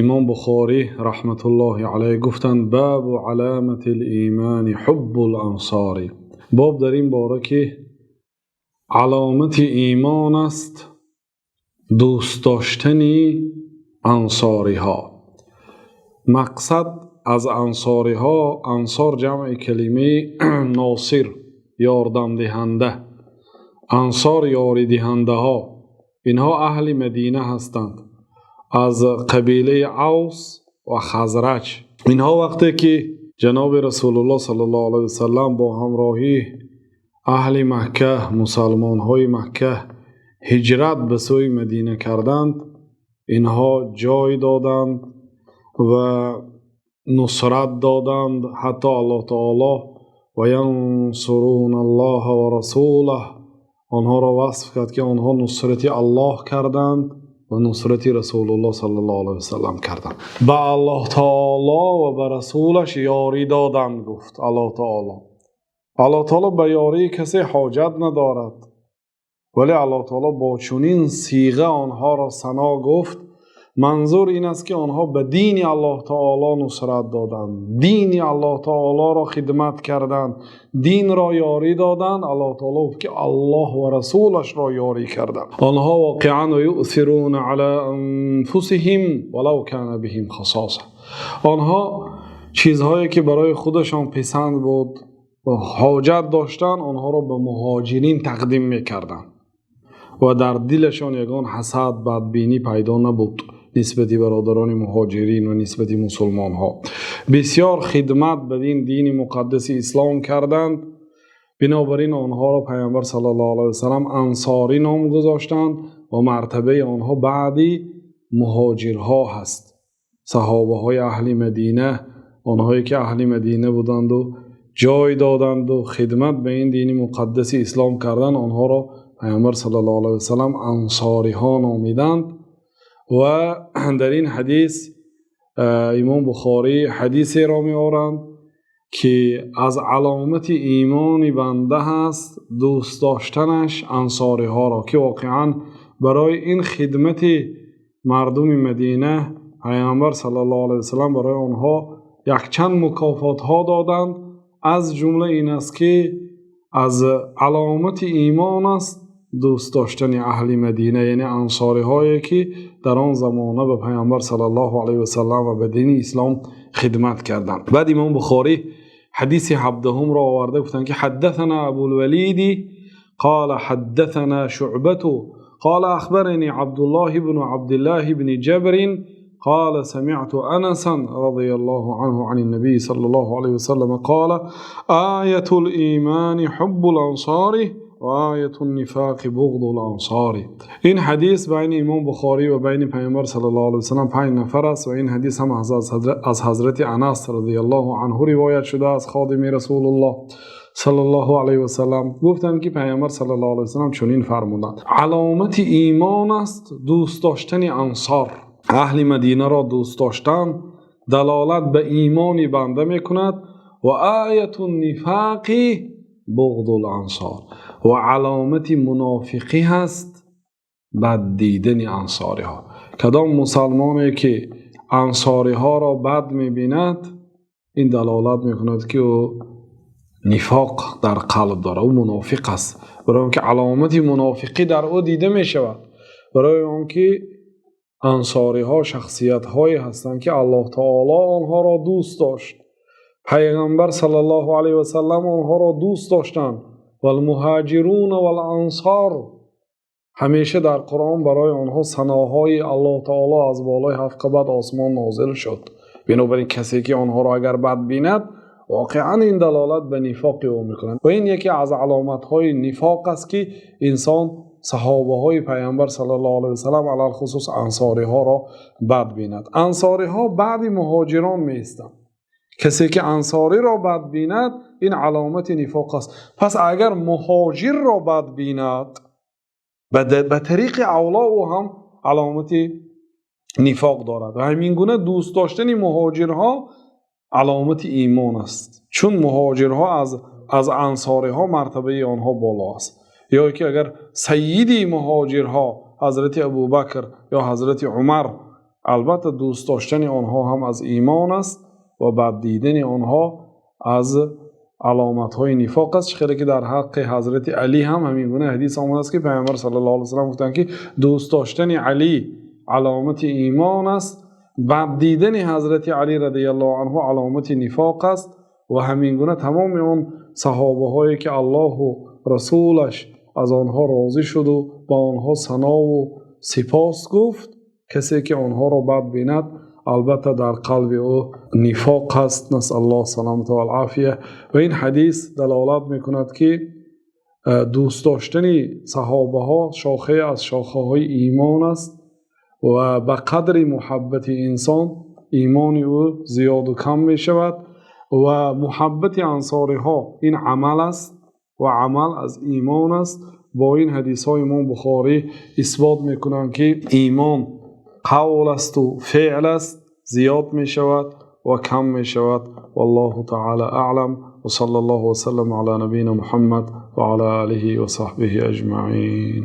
Имом Бухорӣ раҳматуллоҳи алайҳ гуфтанд: باب علامة الإيمان حب الأنصار. Боб дар ин бора, ки аломати имон аст дӯст доштани ансориҳо. Мақсад аз ансориҳо, ансор ҷамъи калимаи носир, ёрдамдиҳанда, ансор, ёридиҳандаҳо. Инҳо аҳли Мадина ҳастанд, аз қабилаи Авс ва Хазраҷ. Инҳо вақте ки ҷаноби Расулуллоҳ саллаллоҳу алайҳи васаллам бо ҳамроҳии аҳли Макка, мусалмонҳои Макка, ҳиҷрат ба сӯи Мадина карданд, инҳо ҷой доданд ва нусрат доданд. Ҳатто Аллоҳ таоло وينصرون الله ورسوله онҳоро васф кард, ки онҳо нусрати Аллоҳ карданд ва нусрати Расулуллоҳ саллаллоҳу алайҳи васаллам карданд. Ба Аллоҳ таоло ва ба расулаш ёрӣ доданд, гуфт Аллоҳ таоло. Аллоҳ таоло ба ёрии касе ҳоҷат надорад, вале Аллоҳ таоло бо чунин сиға онҳоро сано гуфт. Манзур ин аст, ки онҳо ба дини Аллоҳ таоло нусрат доданд, дини Аллоҳ таолоро хидмат карданд, динро ёрӣ доданд. Аллоҳ таоло гуфт, ки Аллоҳ ва расулашро ёрӣ карданд. Онҳо воқеан ويؤثرون على أنفسهم ولو كان بهم خصاصة. Онҳо чизҳое ки барои худашон писанд буд ва ҳоҷат доштанд, онҳоро ба муҳоҷирин тақдим мекарданд ва дар дилашон ягон ҳасад, бадбинӣ пайдо набуд нисбати бародарони муҳоҷирин ва нисбати мусулмонҳо. Бисёр хидмат ба ин дини муқаддаси ислом карданд. Бинобар ин онҳоро Пайғамбар саллаллоҳу алайҳи васаллам ансорӣ ном гузоштанд ва мартабаи онҳо баъди муҳоҷирҳо ҳаст. Саҳобаҳои аҳли Мадина, онҳое ки аҳли Мадина буданду, ҷой доданду, хидмат ба ин дини муқаддаси ислом карданд, онҳоро Пайғамбар саллаллоҳу алайҳи васаллам ансориҳо номиданд. Ва дар ин ҳадис Имом Бухорӣ ҳадисеро меоранд, ки аз аломати имони банда ҳаст дӯст доштанаш ансориҳоро, ки воқеан барои ин хидмати мардуми Мадина Пайғамбар саллаллоҳу алайҳи васаллам барои онҳо якчанд мукофотҳо доданд. Аз ҷумла ин аст, ки аз аломати имон аст дӯст доштани аҳли Мадина, яъне ансориҳое, ки дар он замона ба Пайғамбар саллаллоҳу алайҳи васаллам ва ба дини ислом хидмат карданд. Баъд Имом Бухорӣ ҳадиси 17-умро оварда гуфтанд, ки حدثنا أبو الوليد قال حدثنا شعبة قال أخبرني عبد الله بن عبد الله بن جبر قال سمعت أنسا رضي الله عنه عن النبي صلى الله عليه وسلم قال: آية الإيمان حب الأنصار وآية النفاق بغض الأنصار. Ин ҳадис байни Имом Бухорӣ ва байни Пайғамбар саллаллоҳу алайҳи васаллам панҷ нафар аст ва ин ҳадис ҳам аз ҳазрати Анас радиаллоҳу анҳу ривоят шудааст, ходими Расулуллоҳ саллаллоҳу алайҳи васаллам. Гуфтанд, ки Пайғамбар саллаллоҳу алайҳи васаллам чунин фармуданд: аломати имон аст дӯст доштани ансор. Аҳли Мадинаро дӯст доштан далолат ба имони банда мекунад. وآية النفاق بغض الأنصار. Ва аломати мунофиқӣ ҳаст бад дидани ансориҳо. Кадом мусалмоне ки ансориҳоро бад мебинад, ин далолат мекунад, ки ӯ нифоқ дар қалб дорад, ӯ мунофиқ аст, барои он ки аломати мунофиқӣ дар ӯ дида мешавад. Барои он ки ансориҳо шахсиятҳое ҳастанд, ки Аллоҳ таоло онҳоро дӯст дошт, Пайғамбар саллаллоҳу алайҳи васаллам онҳоро дӯст доштанд. والمهاجرون والأنصار. Ҳамеша дар Қуръон барои онҳо саноҳои Аллоҳ таоло аз болои ҳафт қабат осмон нозил шуд. Бинобар ин касе ки онҳоро агар бад бинад, воқеан ин далолат ба нифоқи ӯ мекунад ва ин яке аз аломатҳои нифоқ аст, ки инсон саҳобаҳои Пайғамбар саллаллоҳу алайҳи васаллам, алалхусус ансориҳоро бад бинад. Ансориҳо баъди муҳоҷирон меистанд. Касе ки ансориро бад бинад, ин аломати нифоқ аст. Пас агар муҳоҷирро бад бинад, ба тариқи авло ӯ ҳам аломати нифоқ дорад. Ва ҳамин гуна дӯст доштани муҳоҷирҳо аломати имон аст, чун муҳоҷирҳо аз ансориҳо мартабаи онҳо боло аст. Ё ки агар сайиди муҳоҷирҳо ҳазрати Абубакр ё ҳазрати Умар. Албатта, дӯст доштани онҳо ҳам аз имон аст ва бад дидани онҳо аз аломатҳои нифоқ аст. Чунон ки дар ҳаққи ҳазрати Алӣ ҳам ҳамин гуна ҳадис омадааст, ки Паёмбар саллаллоҳу алайҳи васаллам гуфтанд, ки дӯст доштани Алӣ аломати имон аст, бад дидани ҳазрати Алӣ разияллоҳу анҳу аломати нифоқ аст. Ва ҳамин гуна тамоми он саҳобаҳое ки Аллоҳ ва расулаш аз онҳо розӣ шуд ва ба онҳо сано ва сипос гуфт, касе ки онҳоро бад бинад, албатта дар қалби ӯ нифоқ аст. Насъалуллоҳас саламата вал офия. Ва ин ҳадис далолат мекунад, ки дӯст доштани саҳобаҳо шохае аз шохаҳои имон аст ва ба қадри муҳаббати инсон имони ӯ зиёд ва кам мешавад. Ва муҳаббати ансориҳо ин амал аст ва амал аз имон аст. Бо ин ҳадисҳои Имом Бухорӣ исбот мекунанд, ки имон қавл аст ва феъл аст, зиёд мешавад ва кам мешавад. Валлоҳу таъоло аълам, ва саллаллоҳу ва саллама ало набиййина Муҳаммад ва ало олиҳи ва саҳбиҳи аҷмаъин.